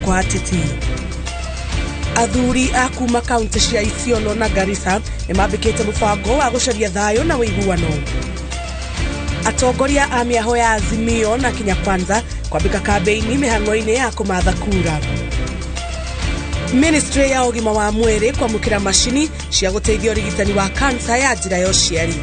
Kwa ateti. Athuri a kuma kaunti cia Isiolo na Garissa nĩmambĩkĩte mũbango wa gũcaria thayũ na ũiguano. Atongoria a mĩaho ya Azimio na Kenya Kwanza kwambĩka kambĩini mĩhang'o-inĩ ya kũmatha kura. Ministry ya ũgima wa mwĩrĩ kwamũkĩra macini cia gũteithia ũrigitani wa kansa ya njĩra ya ũciari.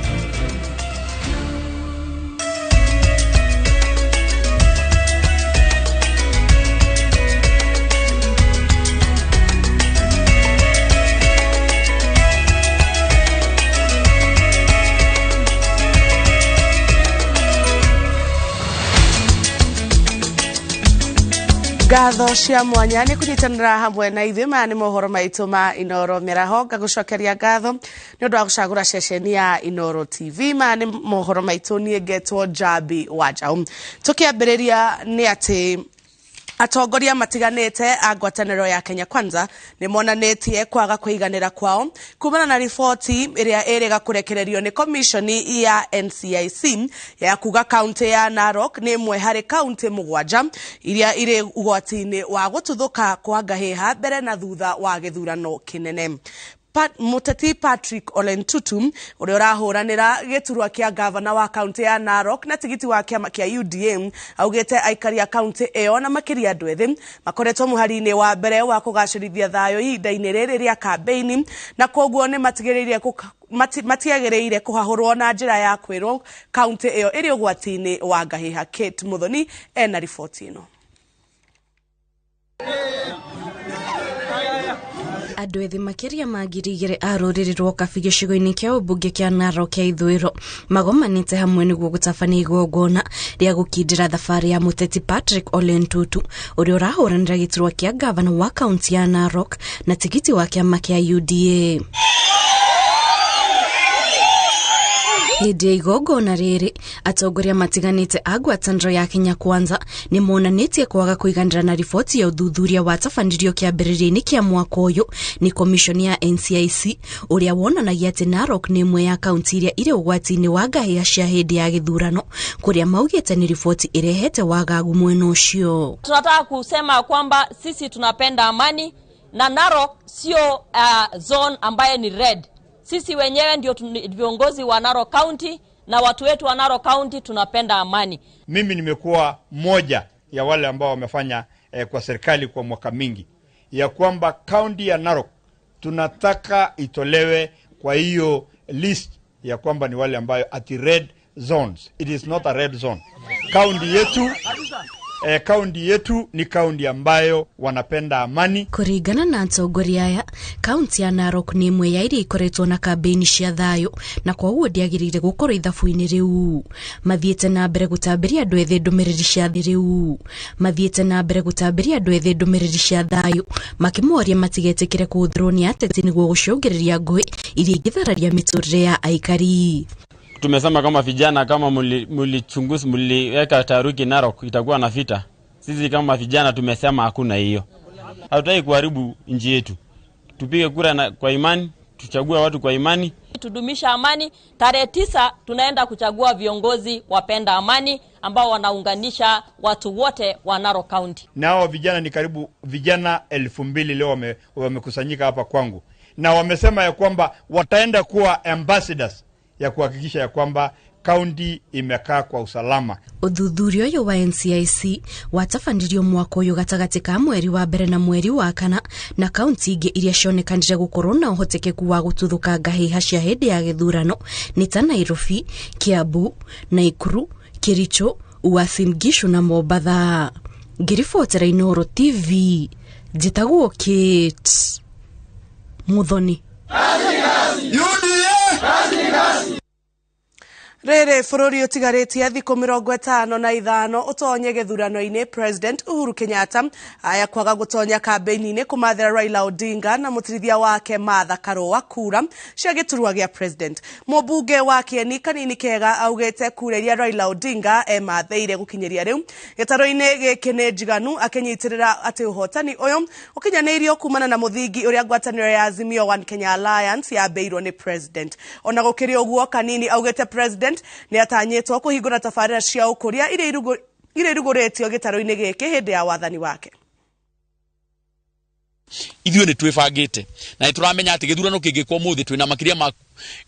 Ngatho cia mwanya nĩ kũnyitanĩra hamwe na ithuĩ. Maya nĩ mohoro maitũ ma Inoro Mĩaraho. Ngagũcokeria ngatho nĩ ũndũ wa gũcagũra ceceni ya Inoro TV. Maya nĩ mohoro maitũ, niĩ ngetwo Njambi wa Njaũ. Tũkĩambĩrĩria nĩ atĩ atongoria matiganĩte a ngwatanĩro ya Kenya Kwanza nĩ monanĩtie kwaga kũiganĩra kwao kumana na riboti ĩrĩa ĩrĩga kũrekererio nĩ komishoni ya NCIC ya kuga kaunti ya Narok nĩ ĩmwe harĩ kaunti 7 iria irĩ ũgwati-inĩ wa gũtuthũka kwa ngahĩha mbere na thutha wa gĩthurano kĩnene. Mũteti Patrick Ole Ntutu ũrĩa ũrahũranĩra gĩturwa kĩa gavana wa kaunti ya Narok na tigiti wa kĩama kĩa UDA augĩte aikari a kaunti ĩyo na makĩria andũ ethĩ makoretwo mũhari-inĩ wa mbere wa kũgacĩrithia thayũ ihinda-inĩ rĩrĩ rĩa kambĩini, na koguo nĩ matiagĩrĩire kũhahũrwo na njĩra ya kwĩrwo kaunti ĩyo ĩrĩ ũgwati-inĩ wa ngahĩha. Kate Muthoni ena riboti ĩno. Andũ ethĩ makĩria ma 2,000 a rũrĩrĩ rwa Kabi gĩcigo-inĩ kĩa ũmbunge kĩa Narok kĩa ithũĩro magomanĩte hamwe nĩguo gũtabania igongona rĩa gũkindĩra thabarĩ ya mũteti Patrick Ole Ntutu ũrĩa ũrahũranĩra gĩturwa kĩa gavana wa kaunti ya Narok na tigiti wa kĩama kĩa UDA. Hĩndĩ ya igongona rĩrĩ, atongoria matiganĩte a ngwatanĩro ya Kenya Kwanza nĩ monanĩtie kwaga kũiganĩra na riboti ya ũthuthuria watabanirio kĩambĩrĩria-inĩ kĩa mwaka ũyũ nĩ komishoni ya NCIC ũrĩa wonanagia atĩ Narok nĩ ĩmwe ya kaunti iria irĩ ũgwati-inĩ wa ngahĩha cia hĩndĩ ya gĩthurano, kũrĩa maugĩte nĩ riboti ĩrehete wagagu mwena ũcio. Tunataka kusema kwamba sisi tunapenda amani na Narok sio zone ambaye ni red. Sisi wenyewe ndio viongozi wa Narok County na watu wetu wa Narok County tunapenda amani. Mimi nimekuwa moja ya wale ambao wamefanya kwa serikali kwa mwaka mingi ya kwamba kaunti ya Narok tunataka itolewe kwa hiyo list ya kwamba ni wale ambayo ati red zones. It is not a red zone. Kaunti yetu ni kaunti ambayo wanapenda amani. Kũringana na atongoria aya, kaunti ya Narok nĩ ĩmwe ya iria ikoretwo na kambĩini cia thayũ na kwoguo ndĩagĩrĩire gũkorwo ithabu-inĩ rĩu. Mathiĩte na mbere gũtambĩria andũ ethĩ ndũmĩrĩri cia rĩu. Mathiĩte na mbere gũtambĩria andũ ethĩ ndũmĩrĩri cia thayũ makĩmoria matigetĩkĩre kũhũthĩrwo nĩ ateti nĩguo gũcũngĩrĩria ngũĩ iria ingĩthararia mĩtũrĩre ya aikari. Tumesema kama vijana, kama mlichunguza, mliweka taharuki Narok itakuwa na vita. Sisi kama vijana tumesema hakuna hiyo. Hatutaki kuharibu nchi yetu. Tupige kura kwa imani, tuchague watu kwa imani. Tudumisha amani. Tarehe 9 tunaenda kuchagua viongozi wapenda amani ambao wanaunganisha watu wote wa Narok County. Nao vijana ni karibu vijana 2,000 leo wamekusanyika hapa kwangu. Na wamesema ya kwamba wataenda kuwa ambassadors ya kuhakikisha ya kwamba kaunti imekaa kwa usalama. Ũthuthuria ũyũ wa NCIC watabanirio mwaka ũyũ gatagatĩ ka mweri wa mbere na mweri wa kana, na kaunti ingĩ iria cionekanire gũkorwo na ũhotekeku wa gũtuthũka ngahĩha cia hĩndĩ ya gĩthurano nĩ ta Nairobi, Kiambu, Nakuru, Kericho, Uasin Gishu na Mombatha. Ngĩribotera Inooro TV, njĩtagwo Kate Muthoni. Rĩrĩ bũrũri ũtigarĩtie thikũ 55 ũtonye gĩthurano-inĩ, President Uhuru Kenyatta aya kwaga gũtonya kambĩini-inĩ kũmathĩra Raila Odinga na mũtirithia wake Martha Karua kura cia gĩturwa gĩa president. Mũmbunge wa Kieni Kanini Kega augĩte kura iria Raila Odinga emathĩire gũkinyĩria rĩu gĩtarũ-inĩ gĩkĩ nĩ njiganu, akĩnyitĩrĩra atĩ ũhotani ũyũ ũkinyanĩirio kumana na mũthingi ũrĩa ngwatanĩro ya Azimio One Kenya Alliance yambĩirwo nĩ president. Ona gũkĩrĩ ũguo, Kanini augĩte president nĩ atanyĩtwo kũhingũra tabarĩra cia ũkũria iria irugũrĩtio gĩtarũ-inĩ gĩkĩ hĩndĩ ya wathani wake. Ithuĩ nĩ twĩbangĩte na nĩ tũramenya atĩ gĩthurano kĩngĩkwo mũthĩ twĩna makĩria ma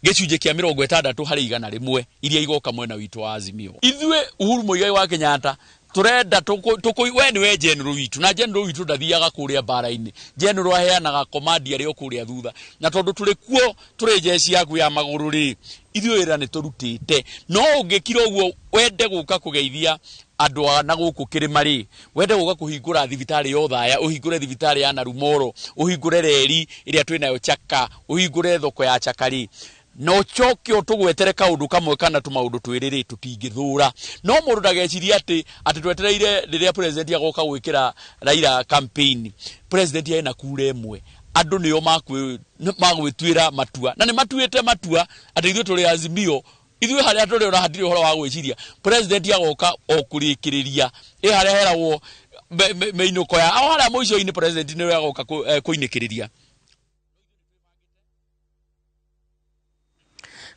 gĩcunjĩ kĩa 61% iria igoka mwena witũ wa Azimio. Ithuĩ Uhuru Muigai wa Kenyatta turenda we niwe general witũ, na general witũ ndathiaga kũrĩa mbara-inĩ. General aheanaga command arĩ o kũrĩa thutha, na tondũ tũrĩ kuo tũrĩ jeshi yaku ya magũrũ rĩ, ithuĩ wĩra nĩ tũrutĩte. No ũngĩkira ũguo wende gũka kũgeithia andũ a na gũkũ kĩrĩma rĩ, wende gũka kũhingũra thibitarĩ ya Othaya, ũhingũre thibitarĩ ya Narumoro, ũhingũre reri ĩrĩa twĩnayo Chaka, ũhingũre thoko ya Chaka rĩ, na ũcoke ũtũgwetere kaũndũ kamwe kana tũmaũndũ twĩrĩ rĩ, tũtingĩthũra. No mũndũ ndagecirie atĩ twetereire rĩrĩa president agoka gwĩkĩra Raila campaign. President ena kura ĩmwe, andũ nĩo magwĩtuĩra matua, na nĩ matuĩte matua atĩ ithuĩ tũrĩ Azimio. Ithuĩ harĩa tũrĩ ona hatirĩ ũhoro wa gwĩciria. President agoka o kũrĩkĩrĩria ĩ harĩa heragwo mĩinũko ya o harĩa mũico-inĩ, president nĩwe agoka kũinĩkĩrĩria.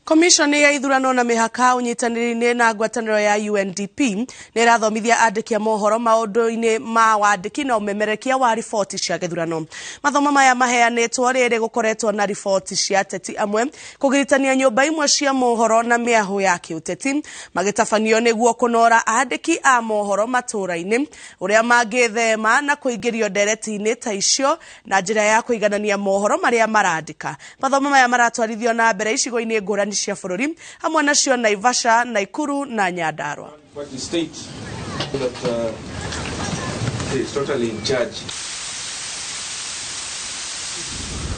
Commission ya ithurano na mĩhaka ũnyitanĩri-inĩ na ngwatanĩro ya UNDP nĩ ĩrathomithia andĩki a mohoro maũndũ-inĩ ma wandĩki na ũmemerekia wa riboti cia gĩthurano. Mathomo maya maheanĩtwo rĩrĩ gũkoretwo na riboti cia ateti amwe kũgiritania nyũmba imwe cia mohoro na mĩahũ ya kĩũteti magĩtabanio nĩguo kũnora andĩki a mohoro matũũra-inĩ ũrĩa mangĩthema na kũingĩrio ndereti-inĩ ta icio na njĩra ya kũiganania mohoro marĩa marandĩka. Mathomo maya maratwarithio na mbere icigo-inĩ ngũrani cia bũrũri hamwe nacio Naivasha, Nakuru na Nyandarua.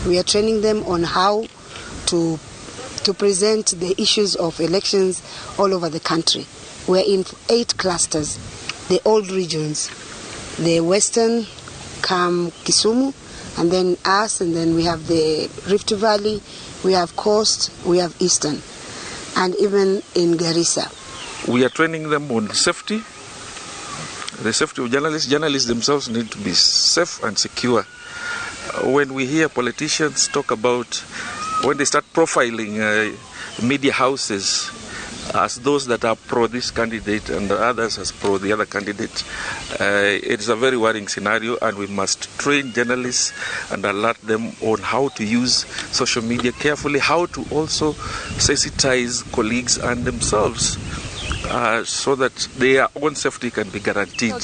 We are training them on how to present the issues of elections all over the country. We are in 8 clusters, the old regions, the western, Kam, Kisumu, and then us, and then we have the Rift Valley, we have Coast, we have Eastern, and even in Garissa. We are training them on safety, the safety of journalists. Journalists themselves need to be safe and secure. When we hear politicians talk about, when they start profiling media houses as those that are pro this candidate and the others as pro the other candidate, it is a very worrying scenario, and we must train journalists and alert them on how to use social media carefully, how to also sensitize colleagues and themselves so that their own safety can be guaranteed.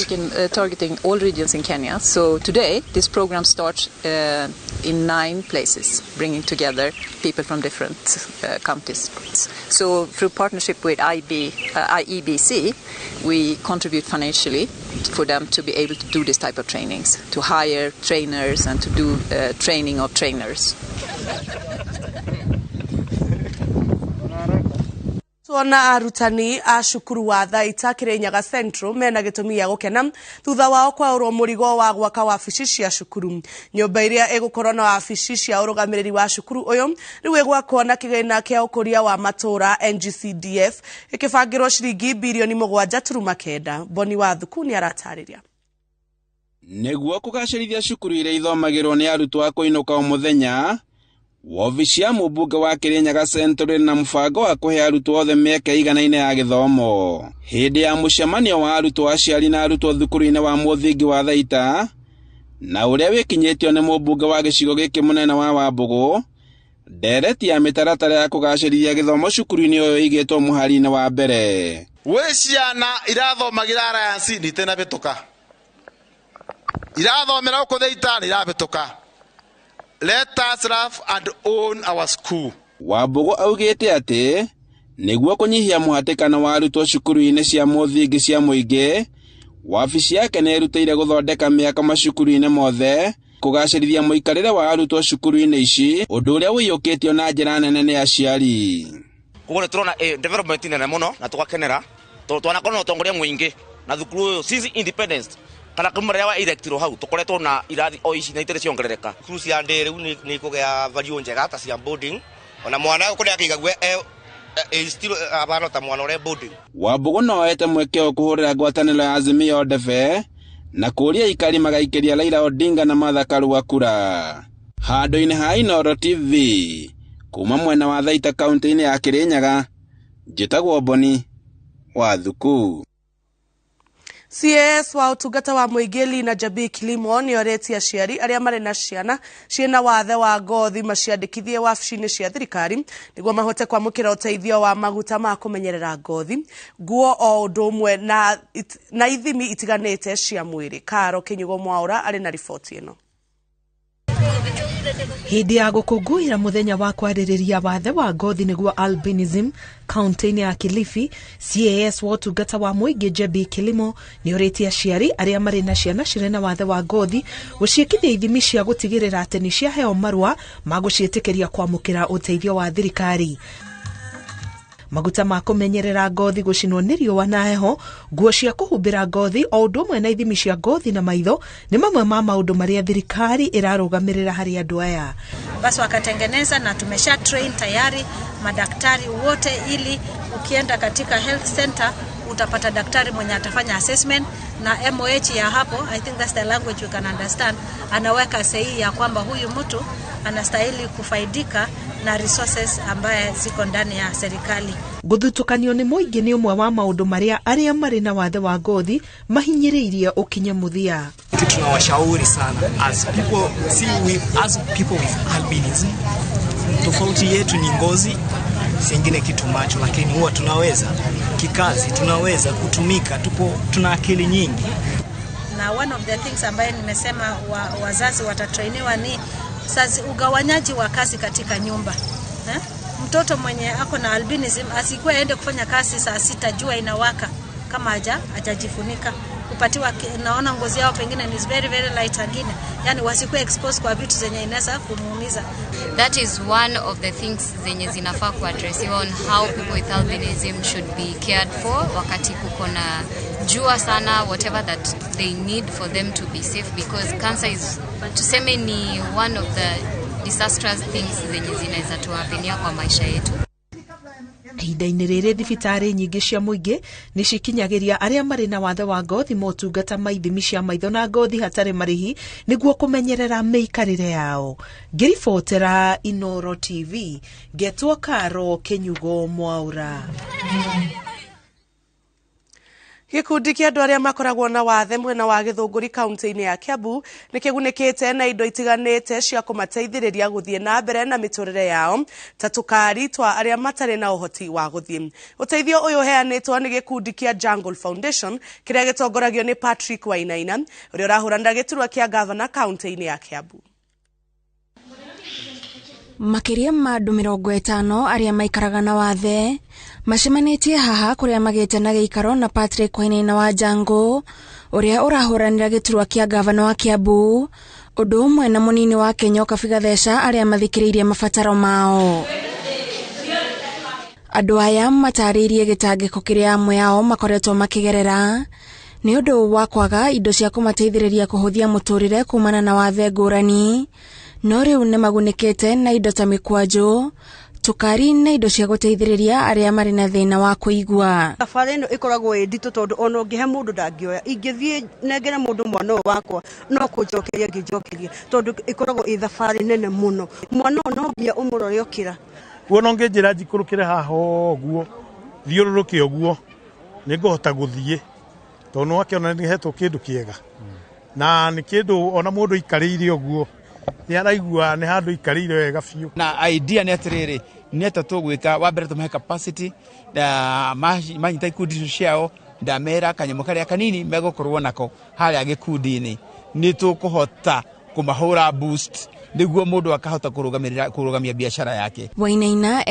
Targeting all regions in Kenya. So today, this program starts in 9 places, bringing together people from different counties. So through partnership with IEBC, we contribute financially for them to be able to do this type of trainings, to hire trainers and to do training of trainers. Tuona arutani a cukuru wa Thaita Kirinyaga Central mena gĩtũmi gĩa gũkena thutha wao kwaũrwo mũrigo wa gwaka wabici cia cukuru. Nyũmba ĩrĩa ĩgũkorwo na wabici cia ũrũgamĩrĩri wa cukuru ũyũ rĩu ĩgwakwo na kĩgĩna kĩa ũkũria wa matũũra NGCDF ĩkĩbangĩrwo ciringi birioni 7.9. Boni wa Thuku nĩ aratarĩria. Nĩguo kũgacĩrithia cukuru iria ithomagĩrwo nĩ arutwo a kũinũka o mũthenya, wobici ya mũmbunge wa Kirinyaga Central na mũbango wa kũhe arutwo othe mĩeke iganaine ya gĩthomo. Hĩndĩ ya mũcemanio wa arutwo aciari na arutwo thukuru-inĩ wa mũthingi wa Thaita na ũrĩa wĩkinyĩtio nĩ mũmbunge wa gĩcigo gĩkĩ mũnene wa Wambũgũ, ndereti ya mĩtaratara ya kũgacĩrithia gĩthomo cukuru-inĩ ũyũ ĩigĩtwo mũhari-inĩ wa mbere. Gwĩ ciana irathomagĩra Alliance nĩ itanabĩtũka, irathomera gũkũ Thaita nĩ irabĩtũka. Let us love and own our school. Wambũgũ augĩte atĩ nĩguo kũnyihia mũhatĩkano wa arutwo cukuru-inĩ cia mũthingi cia mũingĩ, wabici yake nĩ ĩrutĩire gũthondeka mĩako macukuru-inĩ mothe kũgacĩrithia mũikarĩre wa arutwo cukuru-inĩ ici, ũndũ ũrĩa ũiyũkĩtio na njĩra nene nĩ aciari. Koguo nĩ tũrona development nene mũno na tũgakenera tondũ twanakorwo na ũtongoria mũingĩ na thukuru ũyũ since independence kana kuma rĩrĩa wa electirwo hau tũkoretwo na irathi o ici na itarĩ ciongerereka. Cukuru cia ndĩ rĩu nĩ ikũgĩa value njega ta cia boarding, ona mwana kũrĩa akĩigagua still abana ta mwana ũrĩa boarding. Wambũgũ no oete mweke wa kũhũrĩra ngwatanĩro ya Azimio ndebe na kũũria aikari magaikĩria Raila Odinga na Martha Karua kura. Handũ-inĩ ha Inooro TV kuma mwena wa Thaita kaunti-inĩ ya Kirinyaga, njĩtagwo Boni wa Thuku. CAS wa ũtungata wa mũingĩ Lina Jabi Kilimo nĩ orĩtie aciari arĩa marĩ na ciana ciĩna wathe wa ngothi maciandĩkithie wabici-inĩ cia thirikari nĩguo mahote kwamũkĩra ũteithio wa maguta ma kũmenyerera ngothi, nguo o ũndũ ũmwe na ithimi itiganĩte cia mwĩrĩ. Karo Kinyugo Mwaura arĩ na riboti ĩno. Hĩndĩ ya gũkũngũĩra mũthenya wa kwarĩrĩria wathe wa ngothi nĩguo albinism kaunti-inĩ ya Kilifi, CAS wa ũtungata wa mũingĩ Jebi Kilimo nĩ orĩtie aciari arĩa marĩ na ciana cirĩ na wathe wa ngothi gũciĩkithia ithimi cia gũtigĩrĩra atĩ nĩ ciaheo marũa ma gũciĩtĩkĩria kwamũkĩra ũteithio wa thirikari. Maguta ma kũmenyerera ngothi gũcinwo nĩ riũa na heho, nguo cia kũhumbĩra ngothi o ũndũ ũmwe na ithimi cia ngothi na maitho nĩ mamwe ma maũndũ marĩa thirikari ĩrarũgamĩrĩra harĩ andũ aya. Basi wakatengeneza na tumesha train tayari madaktari wote, ili ukienda katika health center utapata daktari mwenye atafanya assessment na MOH ya hapo, I think that's the language you can understand, anaweka sahihi ya kwamba huyu mtu anastahili kufaidika na resources ambaye ziko ndani ya serikali. Gũthutũkanio nĩ mũingĩ nĩ ũmwe wa maũndũ marĩa arĩa marĩ na wathe wa ngothi mahinyĩrĩirie ũkinye mũthia. Tunawashauri sana as people, see we, as people with albinism, tofauti yetu ni ngozi, singine kitu macho, lakini huwa tunaweza kikazi, tunaweza kutumika, tupo, tuna akili nyingi. Na one of the things ambaye nimesema wazazi watatrainiwa ni sasa ugawanyaji wa kazi katika nyumba. Mtoto mwenye ako na albinism asikuwe aende kufanya kazi saa 6 jua inawaka kama hajajifunika. Kupatiwa, naona ngozi yao pengine ni very very light angine. Yani wasikuwe exposed kwa vitu zenye inaweza kumuumiza. That is one of the things zenye zinafaa kuaddressiwa on how people with albinism should be cared for wakati kuko na jua sana, whatever that they need for them to be safe, because cancer is, tuseme, ni one of the disastrous things zenye zinaweza tuhappenia kwa maisha yetu. Ihinda-inĩ rĩrĩ thibitarĩ nyingĩ cia mũingĩ nĩ cikinyagĩria arĩa marĩ na wathe wa ngothi motungata ma ithimi cia maitho na ngothi hatarĩ marĩhi nĩguo kũmenyerera mĩikarĩre yao. Ngĩribotera Inoro TV, ngetwo Karo Kinyugo Mwaura. Gĩkundi kĩa andũ arĩa makoragwo na wathe mwena wa Gĩthũngũri kaunti-inĩ ya Kiambu nĩ kĩgunĩkĩte na indo itiganĩte cia kũmateithĩrĩria gũthiĩ na mbere na mĩtũrĩre yao ta tũkari twa arĩa matarĩ na ũhoti wa gũthiĩ. Ũteithio ũyũ ũheanĩtwo nĩ gĩkundi kĩa Jungle Foundation kĩrĩa gĩtongoragio nĩ Patrick Wainaina ũrĩa ũrahũranĩra gĩturwa kĩa gavana kaunti-inĩ ya Kiambu. Makĩria ma andũ 50 arĩa maikaraga na wathe macemanĩtie haha kũrĩa magĩte na gĩikaro na Patrick Wainaina wa Jango ũrĩa ũrahũranĩra gĩturwa kĩa gavana wa Kiambu, ũndũ ũmwe na mũnini wake Nyokabi Gatheca arĩa mathikĩrĩirie mabataro mao. Andũ aya matarĩirie gĩtangĩko kĩrĩa amwe ao makoretwo makĩgerera nĩ ũndũ wa kwaga indo cia kũmateithĩrĩria kũhũthia mũtũrĩre kumana na wathe ngũrani, no rĩu nĩ magunĩkĩte na indo ta mĩkwanjũ, tũkari na indo cia gũteithĩrĩria arĩa marĩ na thĩna wa kũigua. Thabarĩ ĩno ĩkoragwo ĩ nditũ tondũ ona ũngĩhe mũndũ ndangĩoya. Ingĩthiĩ nengere mũndũ mwana ũyũ wakwa no kũnjokeria angĩnjokeria tondũ ĩkoragwo ĩ thabarĩ nene mũno. Mwana ũyũ no nginya ũmũrore okĩra. Kuona ũngĩnjĩra njikũrũkĩre haha ũguo, thiũrũrũke ũguo, nĩngũhota gũthiĩ tondũ nĩwakĩona nĩhetwo kĩndũ kĩega. Na nĩ kĩndũ ona mũndũ aikarĩire ũguo nĩ araigua nĩ handũ aikarĩire wega biũ. Na idea nĩ atĩrĩrĩ, nĩ atĩa tũgwĩka, wa mbere tũmahe capacity na manyita ikundi icio ciao, ndamera kanyamũ karĩa kanini megũkorwo nako harĩa gĩkundi-inĩ, nĩ tũkũhota kũmahũra boost nĩguo mũndũ akahota kũrũgamia biacara yake. Wainaina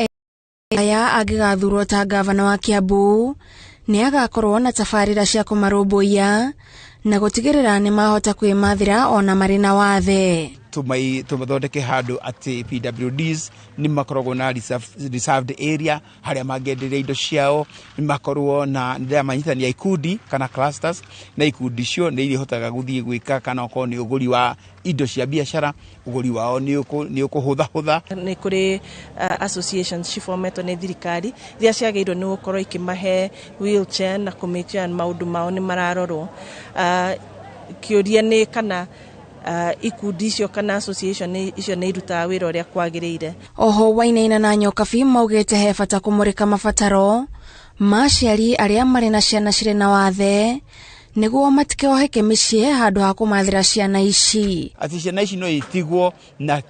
aya angĩgathurwo ta gavana wa Kiambu nĩ agakorwo na tabarĩra cia kũmarũmbũiya na gũtigĩrĩra nĩ mahota kwĩmathĩra ona marĩ na wathe. Tũmathondeke handũ atĩ PWDs nĩ makoragwo na reserved area harĩa mangĩenderia indo ciao, nĩ makorwo na ndĩramanyitania ikundi kana clusters, na ikundi icio nĩ irihotaga gũthiĩ gwĩka kana okorwo nĩ ũgũri wa indo cia biacara, ũgũri wao nĩ ũkũhũthahũtha. Nĩ kũrĩ associations cibometwo nĩ thirikari iria ciagĩrĩirwo nĩ gũkorwo ikĩmahe wheelchair na kũ make sure maũndũ mao nĩ mararorwo. Kĩũria nĩ kana ikundi icio kana association icio nĩ irutaga wĩra ũrĩa kwagĩrĩire. Oho Wainaina na Nyokabi maugĩte he bata kũmũrĩka mabataro ma aciari arĩa marĩ na ciana cirĩ na wathe Nĩguo matikoheke mĩciĩ handũ ha kũmathĩra ciana ici. Atĩ ciana ici no itigwo na